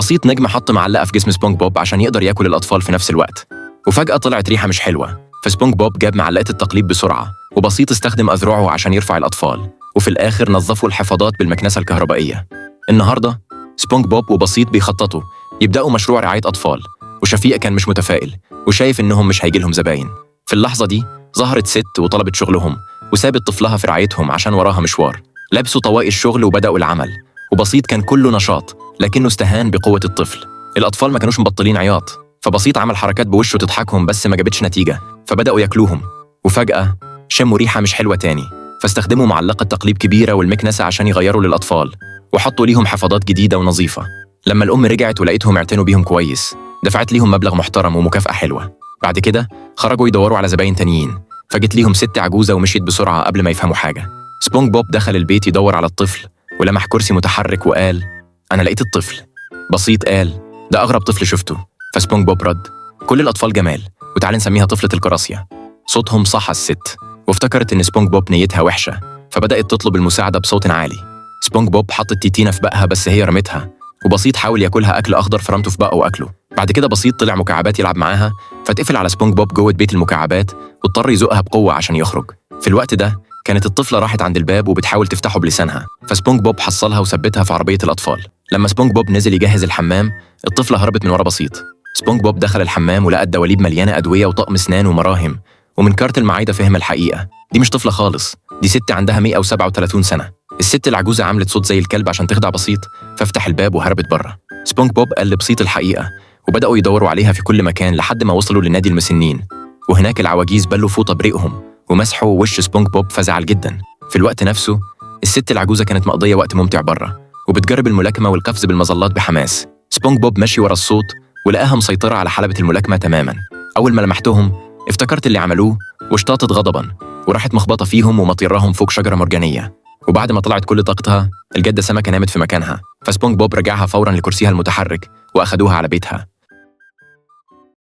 بسيط نجم حط معلقة في جسم سبونج بوب عشان يقدر ياكل الأطفال في نفس الوقت. وفجأة طلعت ريحة مش حلوة، فسبونج بوب جاب معلقة التقليب بسرعة، وبسيط استخدم أذرعه عشان يرفع الأطفال، وفي الآخر نظفوا الحفاضات بالمكنسة الكهربائية. النهاردة سبونج بوب وبسيط بيخططوا يبدأوا مشروع رعاية أطفال، وشفيق كان مش متفائل وشايف إنهم مش هيجي لهم زباين. في اللحظة دي ظهرت ست وطلبت شغلهم وسابت طفلها في رعايتهم عشان وراها مشوار. لبسوا طواقي الشغل وبدأوا العمل، وبسيط كان كله نشاط لكنه استهان بقوة الطفل. الأطفال ما كانوش مبطلين عياط، فبسيط عمل حركات بوشه تضحكهم بس ما جابتش نتيجة، فبدأوا ياكلوهم. وفجأة شموا ريحة مش حلوة تاني، فاستخدموا معلقة تقليب كبيرة والمكنسة عشان يغيروا للأطفال، وحطوا ليهم حفاضات جديدة ونظيفة. لما الأم رجعت ولقيتهم اعتنوا بيهم كويس، دفعت ليهم مبلغ محترم ومكافأة حلوة. بعد كده خرجوا يدوروا على زباين تانيين، فجت ليهم ست عجوزة ومشيت بسرعة قبل ما يفهموا حاجة. سبونج بوب دخل البيت يدور على الطفل ولمح كرسي متحرك وقال: أنا لقيت الطفل. بسيط قال: ده أغرب طفل شفته. فسبونج بوب رد: كل الأطفال جمال، وتعال نسميها طفلة الكراسية. صوتهم صحى الست، وافتكرت إن سبونج بوب نيتها وحشة، فبدأت تطلب المساعدة بصوت عالي. سبونج بوب حط التيتينا في بقها بس هي رمتها، وبسيط حاول ياكلها أكل أخضر فرمته في بقه وأكله. بعد كده بسيط طلع مكعبات يلعب معاها، فتقفل على سبونج بوب جوه بيت المكعبات واضطر يزقها بقوة عشان يخرج. في الوقت ده كانت الطفلة راحت عند الباب وبتحاول تفتحه بلسانها، فسبونج بوب حصلها وثبتها في عربية الأطفال. لما سبونج بوب نزل يجهز الحمام، الطفلة هربت من ورا بسيط. سبونج بوب دخل الحمام ولقى الدواليب مليانة أدوية وطقم أسنان ومراهم، ومن كارت المعايدة فهم الحقيقة، دي مش طفلة خالص، دي ست عندها 137 سنة. الست العجوزة عملت صوت زي الكلب عشان تخدع بسيط، فافتح الباب وهربت بره. سبونج بوب قال لبسيط الحقيقة، وبدأوا يدوروا عليها في كل مكان لحد ما وصلوا لنادي المسنين، وهناك العواجيز بلوا فوطة بريقهم ومسحوا وش سبونج بوب فزعل جدا. في الوقت نفسه الست العجوزة كانت مقضية وقت ممتع بره وبتجرب الملاكمة والقفز بالمظلات بحماس. سبونج بوب مشي ورا الصوت ولقاها مسيطرة على حلبة الملاكمة تماما. أول ما لمحتهم افتكرت اللي عملوه واشتاطت غضبا، وراحت مخبطة فيهم ومطيرهم فوق شجرة مرجانية. وبعد ما طلعت كل طاقتها، الجدة سمكة نامت في مكانها، فسبونج بوب رجعها فورا لكرسيها المتحرك وأخدوها على بيتها.